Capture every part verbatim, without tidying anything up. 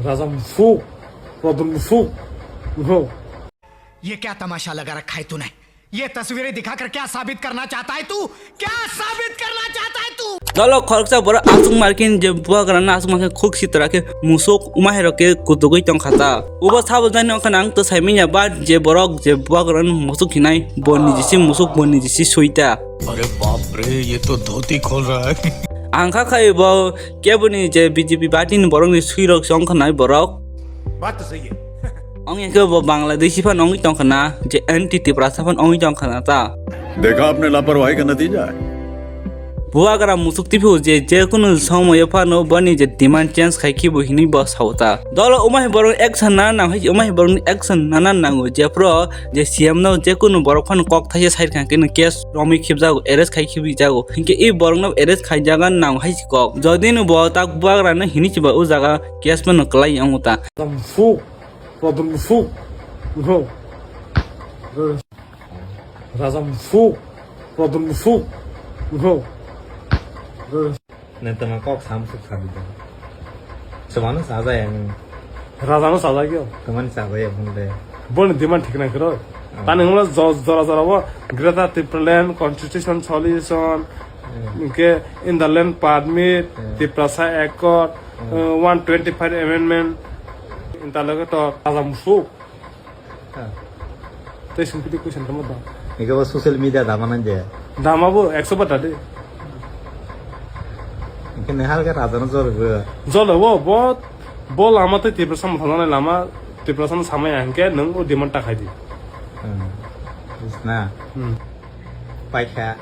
Raja Musuk, Raja Musuk, no. ये क्या तमाशा लगा रखा है तूने? ये तस्वीरें दिखाकर क्या साबित करना चाहता है तू? क्या साबित करना चाहता है तू? Dolo khoroksa borok aswk markin je bubagrano aswk markin khuk sitra khe musuk umaherok khe kutugwi tongkha ta. Ubo sabo jani wngkha nang to saimanya ba je borok je bubagrano musuk hinai boni jisi musuk boni jisi suita. अरे बाप रे, ये तो धोती खोल रहा है। Ang kha khai bo keboni je B J P party ni borok ni suirok se wngkha nai borok. बात तो सही है। Ong ya khe bo Bangladeshi phan ongwi tongkha na, je anti Tiprasa phan ongwi tongkha na ta. देखा आपने लापरवाही का नतीजा है। Bubagra musuk tiphio je, je kunu somoyo phano boni je demand change khai khibo hinwi bo sao ta. Dolo umai borok action na nang hai, umai borok action na na nango je pro je C M no je kunu borok phano kok thaisa side khan khe case romwi khibjago, arrest khai khibi jago. Hinkhe i borok no arrest khai jaga nang hai si kok. Jodi no bo tak Bubagra no hini chiba o jaga case phano kwlai yango ta. Musuk, Raja Musuk, no. Raja Musuk, Raja Musuk, no. Nang tama kok sam suk sabi da. Semano saja ya nang. Raja no saja kyo. Teman saja ya bun de. Bon demand thik na kro. Ah. Tani hula jora jora bo Greater Tipraland Constitution Solution, Hmm. Ke in the land permit, Hmm. Tiprasa Accord, Hmm. uh, one twenty-five amendment. Inta lage to Raja Musuk. Ha. Tei sing pidi question tamo da. Ike bo social media dama nang je. Dama bo ekso bata de. Ike ne halga raja no jor bo. Jolo bo bo bo lama tei Tiprasa mo thana lama Tiprasa no samai ang ke nang o demand ta khai di. Hmm. Is na. Hmm. Paikha.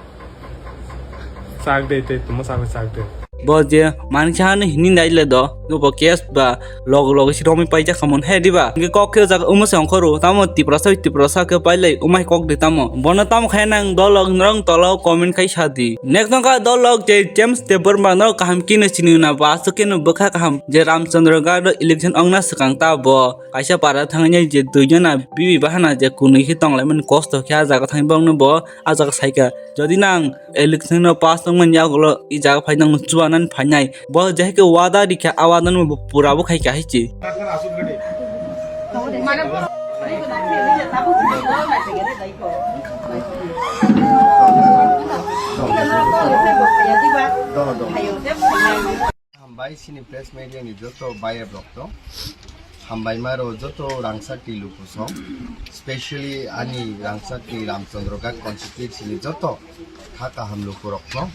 Chak de, tei tuma chak de, chak de. Bo je mansa hano hini naile do, no bo case ba log log si romwi paijak khamon he diba. Nge kok khe jak umo se ongkhoru, tamo Tiprasa, Tiprasa khe pailai, umai kok de tamo. Bono tamo khe nang dolog norong tolo comment khai sa di. Next nong ka dolog je James Debbarma no kaham kino sini na ba, so kino bwkha kaham je Ramchandra Gado election ongna swkang ta bo. Kaisa para thangya je duijona bibi bahana je kunui khe tonglaimani kosto khe ah jaga thangwi bongno bo ah jaga saikha. Jodi nang election no pass tongmani yagulo i jaga phai nangno chubanan phainai. Bo jeheke wada rikha, a wada no bo pura bo khaikha hai se. Hambai sini press media ni joto bayar rok to. Hambai maro joto rangsak ti luku song. Specially ani rangsak ti Ramchandra Ghat constituency ni joto kha kaham luku rok to.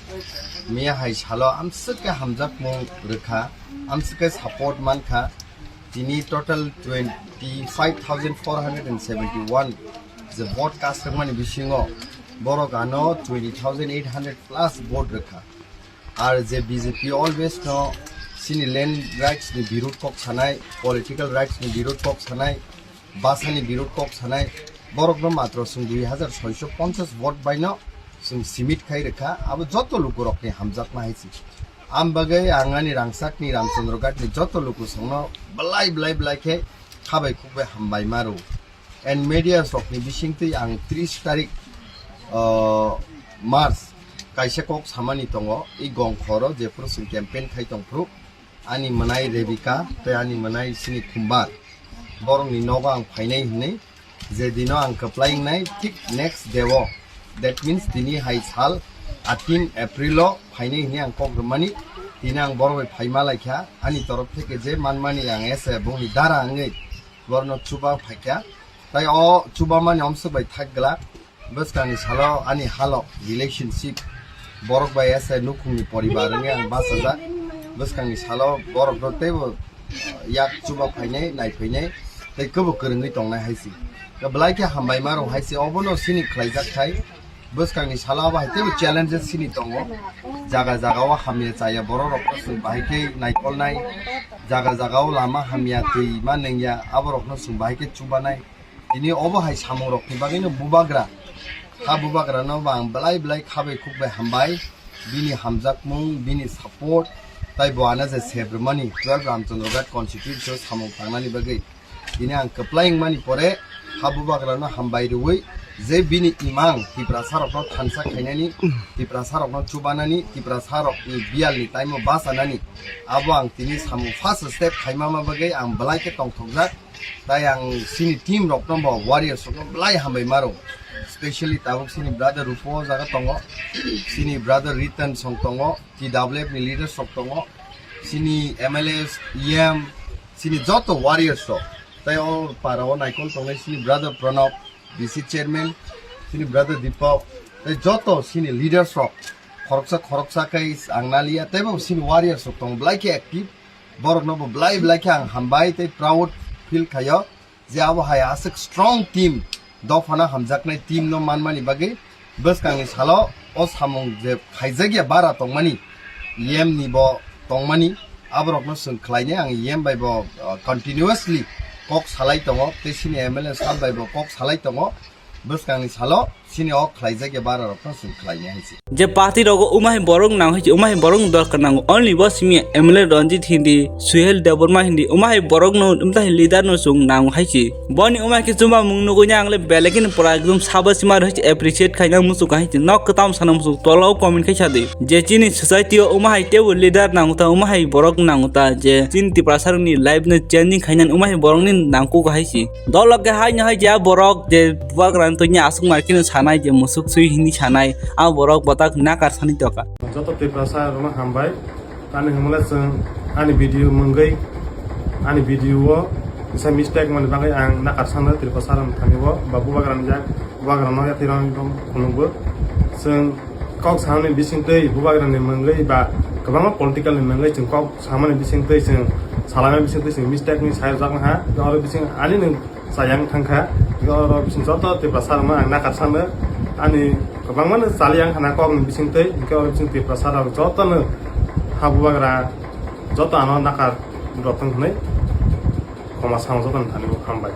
Miya hai salo amswk ke hamjak mung rwkha, amswk ke support mankha. Tini total twenty five thousand four hundred and seventy one je vote cast rwkmani bisingo borok ano twenty thousand eight hundred plus vote rwkha. Ar je B J P always no sini land rights ni birud kok sanai, political rights ni birud kok sanai, basa ni birud kok sanai, borok no matro sung dui hazar soiso ponchas vote bai no sung simit khai rwkha, abo joto luku rok ni hamjakma hai se. Am bagwi ang ani rangsak ni Ramchandra Ghat ni joto luku song no belai belai belai khe khabai khukbai hambai ma rw. And media rokni bisingtwi ang tris tarik, uh, March kaisa kok samani tongo, i gongkhoro jephuru chwng campaign khai tongphuru ani mwnai Rebika tei ani mwnai sini Khumbar borokni nogo ang phainai hinwi. Je dino ang kwplai wngnai thik next day o, that means tini hai sal eighteen April o phainai hinwi ang kok rwmani, tini ang borok bai phaima laikha, ani torof theke je manmani ang ese bongni dara wngwi borokno chuba phaikha. Tai o chubamani omswk bai thak glak. Bwskangni salo ani halo relationship borok bai ese nukhungni poribar wngwi ang bachajak. Bwskangni salo borokno teibo yak chuba phainai, nai phainai, tei kwbo kwrwngwi tongnai hai se. Belai khe hambai ma rw hai se, obono sini khlaijak khai. Bwskangni salo abo hai teibo challenges sini tongo. Jaga jaga o hamya chaya borok rokno chwng bahai khe naikolnai. Jaga jaga o lama hamya twi ma nengya, abo rokno chwng bahai khe chubanai. Tini obo hai samung rokni bagwino bubagra. Ha bubagrano bo ang belai belai khabai khukbai hambai. Bini hamjakmung, bini support, tai bo ano je sebrwmani twelve Ramchandra Ghat constituency o samung tangnani bagwi. Tini ang kwplai wngmani pore ha bubagrano hambai rwui Je bini imang Tiprasa rokno thansa khainani, Tiprasa rokno chubanani, Tiprasa rokni biyalni taimo bachanani, abo ang tini samung first step khaimama bagwi ang belai khe tongthokjak. Tai ang sini team rokno bo warriors rokno belai hambai maro. Specially tabuk sini brother Rupo o jaga tongo, sini brother Ritan song tongo, T W F ni leaders rok tongo, sini M L As, E M, sini joto warriors rok. Tai o para o naikol tongnai sini brother Pranab, B C chairman, sini brother Deepak, tai joto sini leaders rok khoroksa khoroksa khe ang naliya, teibo sini warriors rok tongo belai khe active. Borokno bo belai belai khe ang hambai tei proud feel khaio je abo hai aswk strong team, dophano hamjaknai team no manmani bagwi bwskangni salo o samung je khaijakya bara tongmani, E M ni bo tongmani, aborokno chwng khlainai ang E M bai bo, uh, continuously kok salai tongo, tei sini M L A sir bai bo kok salai tongo, bwskangni salo sini o khlaijakya bara rokno chwng khlainai hai se. Je party rogo umahai borok nang hai se, umahai borok dorkar nango, only bo simi M L A Ranjit hindi, Suhel Debbarma hindi, umahai borok no, umtahai leader no chwng nang hai se. Boni umai khe chuma mung nugui ang le belai kheno pura ekdom sabo sima rw hai se appreciate khaina muchuk hai se. Nok kwtam sana muchuk tola o comment khai sa di. Je chini society o umahai teibo leader nango ta, umahai borok nango ta, je chini Tiprasa rokni life no changing khaina umahai borok ni nangkuk hai se. Dolok khe hai no hai je borok je bubagra twi aswk mar kheno sanai je musuk sui hini sanai, a borok batak nakar sani toka. Joto Tiprasa rokno hambai. Ani hwnmale chwng ani video mungwi, ani video o kisa mistake mani bagwi ang nakar sano Tiprasa rok thani o ba bubagra ni jak, bubagra no yathai rok phunukgo. Chwng kok samani bisingtwi bubagra ni mungwi ba kwbangma political ni mungwi chwng kok samani bisingtwi chwng salaimani bisingtwi chwng mistake ni sayajak ha. Oro bising ani nwng chayang thangkha. Hingke oro bising joto Tiprasa rokno ang nakar sano, ani kwbangmano chaliyang khana kokni bisingtwi, hingke oro bising Tiprasa rok jotono habubagra joto ano nakar rotong hwnwi khoma samo jotono thani bo hambai.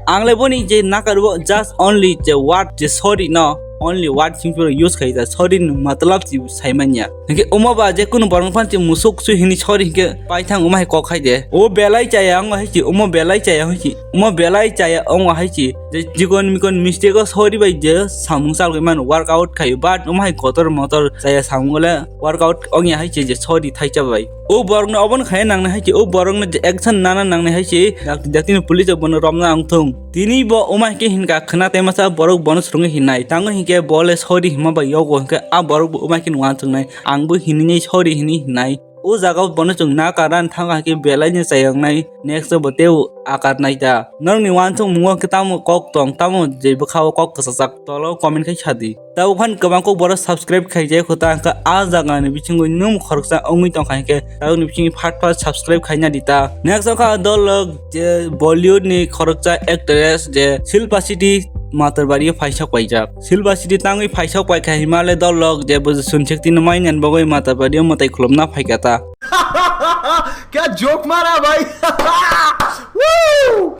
Ang le boni je nakar bo just only je word je sorry no, only word simple use khai da sorry ni matlab si sai manya. Hingke omo ba je kunu borok phan se musuk su hini sorry hingke paithang omo hai kok hai de. O belai chaya ong hai se, omo belai chaya ong hai se, omo belai chaya ong hai se. Je jikon mikon mistake o sorry bai je samung salgoi man workout khai, but omo hai kotor motor chaya samung le workout ong ya hai se je sorry thai cha bai. O borok no obo no khai nang nai hai se, o borok no je action nana nang nai hai se, dak dak ni police o bono romna ang thung. Tini bo omo hai ke hinka khna tai masa borok bono swrwngwi hinai. Tango hinke bo le sorry hima bai yogo hinke a borok bo omo hai ke nuan thung nai. Ang bo hini sorry hini hinai. O jaga o bono chwng na karan thang hai khe belai no chayang nai, next o bo tei o akar nai ta. Norok ni uansuk mungo khe tamo kok tong, tamo je bwkha o kok kwchajak, tolo comment khai sa di. Tabuk phan kwbang kok borok subscribe khai jai kho ta, hwnkhe a jaga ni bisingo nwng khoroksa wngwi tong kha, hwnkhe tabuk ni bisingo phat phat subscribe khai na di ta. Next o kha dolok je Bollywood ni khoroksa actress je Shilpa Shetty Matarbari o phaisok paijak. Shilpa Shetty tangwi phaisok paikha himale dolok je bo Sunshakti no mainani bagwi Matarbari o mwtai khulumna phaikha ta. क्या जोक मारा भाई। Woo!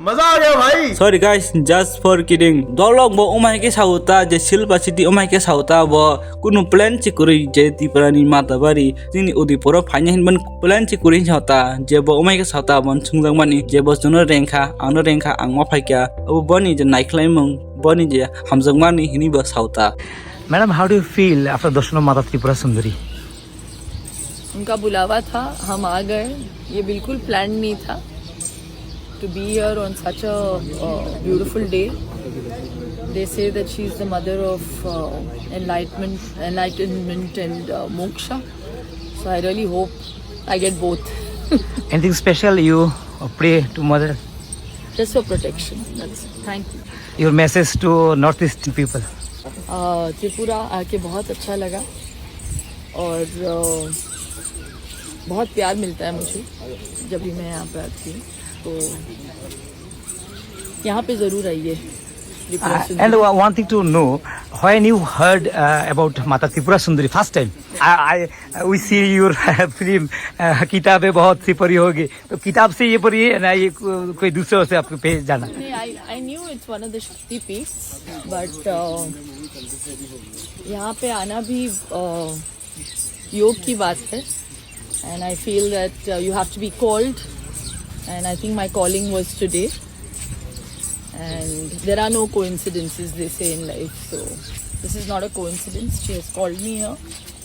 मजा आ गया भाई। Sorry guys, just for kidding. Dolok bo umai khe sauta je Shilpa Shetty umai khe sauta bo kunu plan si kwrwi je Tripura ni Matarbari chini Udaipur o phaina hinban plan si kwrwi sauta je bo umai khe sauta bon sungjakmani je bo chuno rengkha, ano rengkha, ang ma phaikha. Obo boni je naikhlaimung, boni je hamjakmani hini bo sauta. Madam, how do you feel after darshan of Mata Tripura Sundari? उनका बुलावा था, हम आ गए। ये बिल्कुल प्लान नहीं था to be here on such a, uh, beautiful day. They say that she is the mother of, uh, enlightenment, enlightenment and, uh, moksha. So I really hope I get both. Anything special you, uh, pray to mother? Just for protection. That's it. Thank you. Your message to Northeast people? Uh, Tripura आके बहुत अच्छा लगा और, uh, बहुत प्यार मिलता है मुझे जब भी मैं यहाँ पे आती हूँ, तो यहाँ पे ज़रूर आइए। त्रिपुरा Sundari. And one thing to know, when you heard, uh, about Mata Tripura Sundari first time? I, I, we see your film, uh, किताबें बहुत सी पढ़ी होगी। तो किताब से ये पढ़ी है ना, ये को-, कोई दूसरे से आपको पे जाना? नहीं, I, I knew it's one of the Shakti pieces, but, uh, यहाँ पे आना भी, uh, योग की बात है, and I feel that, uh, you have to be called, and I think my calling was today, And there are no coincidences, they say, in life. So this is not a coincidence. She has called me here,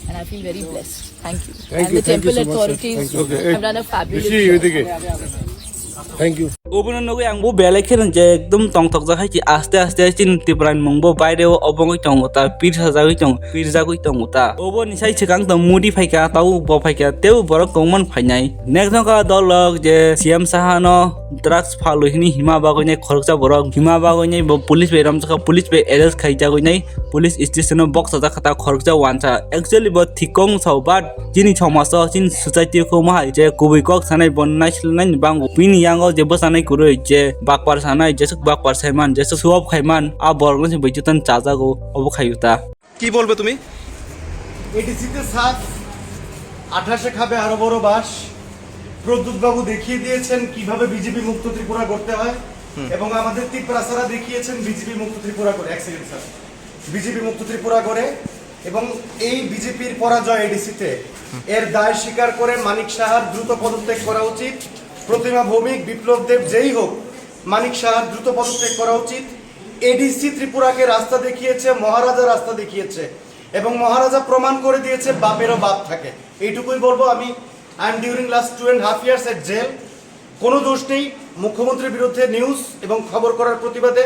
and I feel very blessed. Thank you. Thank And you, the thank you temple so much, sir. Authorities Thank you. Okay. Have done a fabulous Rishi, job. Oidike. Thank you. Obono nugwi ang bo belai kheno je ekdom tongthokjak hai chi aste aste chini Tripura ni mung bo baire o obongwi tongo ta, pir sajagwi tongo, pirjagwi tongo ta. Obo ni sai swkang tong modi phaikha, tau bo phaikha, tei borok kongmon phainai. Next nokha dolok je C M sahano drugs phalwi hini hima bagwi nai khoroksa borok, hima bagwi nai bo police bai romjakha, police bai arrest khaijagwi nai police station o boksajak kha ta khoroksa wansa. Actually bo thikong sao, but chini somajo, chini society o khe omo hai je kubui kok sanai bo naisilnai ni bango. Bini yango je bwchanai kwrwi je bakpar sanai, jesuk bakpar saiman, jesuk suap khaiman, a borokno se bai jotono chajago, obo khayu ta. কি বলবে তুমি? এডিসিতে সাফ, আঠাশে খাবে আরো বড় বাস। প্রদ্যুৎ বাবু দেখিয়ে দিয়েছেন কিভাবে বিজেপি মুক্ত ত্রিপুরা করতে হয়, হুম। এবং আমাদের তিপ্রাসারা দেখিয়েছেন বিজেপি মুক্ত ত্রিপুরা করে। এক সেকেন্ড স্যার, বিজেপি মুক্ত ত্রিপুরা করে এবং এই বিজেপির পরাজয় এডিসিতে, হুম। এর দায় স্বীকার করে মানিক সাহার দ্রুত পদত্যাগ করা উচিত। প্রতিমা ভৌমিক, বিপ্লব দেব, যেই হোক, মানিক সাহার দ্রুত পদত্যাগ করা উচিত। এডিসি ত্রিপুরাকে রাস্তা দেখিয়েছে, মহারাজা রাস্তা দেখিয়েছে, এবং মহারাজা প্রমাণ করে দিয়েছে বাপেরও বাপ থাকে। এইটুকুই বলবো আমি। I am during last two and half years at jail। কোনো দোষ নেই, মুখ্যমন্ত্রীর বিরুদ্ধে নিউজ এবং খবর করার প্রতিবাদে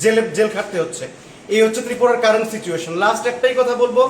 জেলে, জেল খাটতে হচ্ছে। এই হচ্ছে ত্রিপুরার কারেন্ট সিচুয়েশন। লাস্ট একটাই কথা বলবো,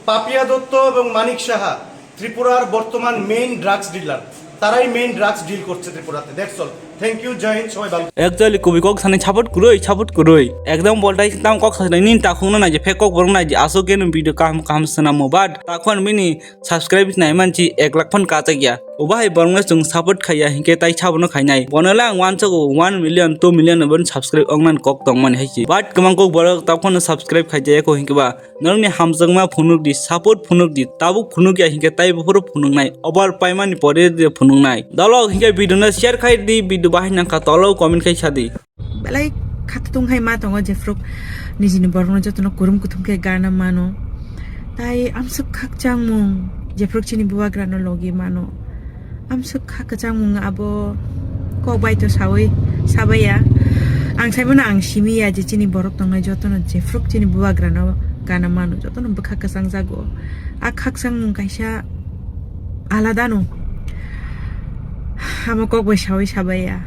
পাপিয়া দত্ত এবং মানিক সাহা ত্রিপুরার বর্তমান মেইন ড্রাগস ডিলার, তারাই মেইন ড্রাগস ডিল করছে ত্রিপুরাতে। That's all। Thank you। জয় হিন্দ। সবাই ভালো। Actually kubui kok sanai support kwrwi, support kwrwi. Ekdam boltai tam kok sanai nini takhukno naidi, fake kok borok naidi, aswk khe nwng video kaham kaham swnamo, but takhuk bini subscribe nai manchi ek lakh phano kachak ya. Obo hai borokno chwng support khaiya hinkhe tai sabono khainai. Bono le ang uansago one million, two million bono subscribe wngnani kok tongmani hai se. But kwbang kok borok takhukno subscribe khaijaya kho hinkhe ba norokni hamjakma phunuk di, support phunuk di, tabuk phunuk ya hinkhe tai buphuru phunuknai, obar paimani pore de phunuknai. Dolok hinkhe video no share khai di, video bahai nangkha tolo comment khai sa di. Belai khatungkhe ma tongo, jephru nijini borokno jotono kurum kuthum khe gana mano. Tai amswk khakchangmung, jephru chini bubagrano logi mano. Amswk kha kwchangmung abo kok bai to sawi sabaiya. Ang saimano ang simiya je chini borok tongnai jotono jephru chini bubagrano gana mano, jotono bwkha kwchang jago. A khakchangmung kaisa alada no. Amo kok bai sawi sabaiya.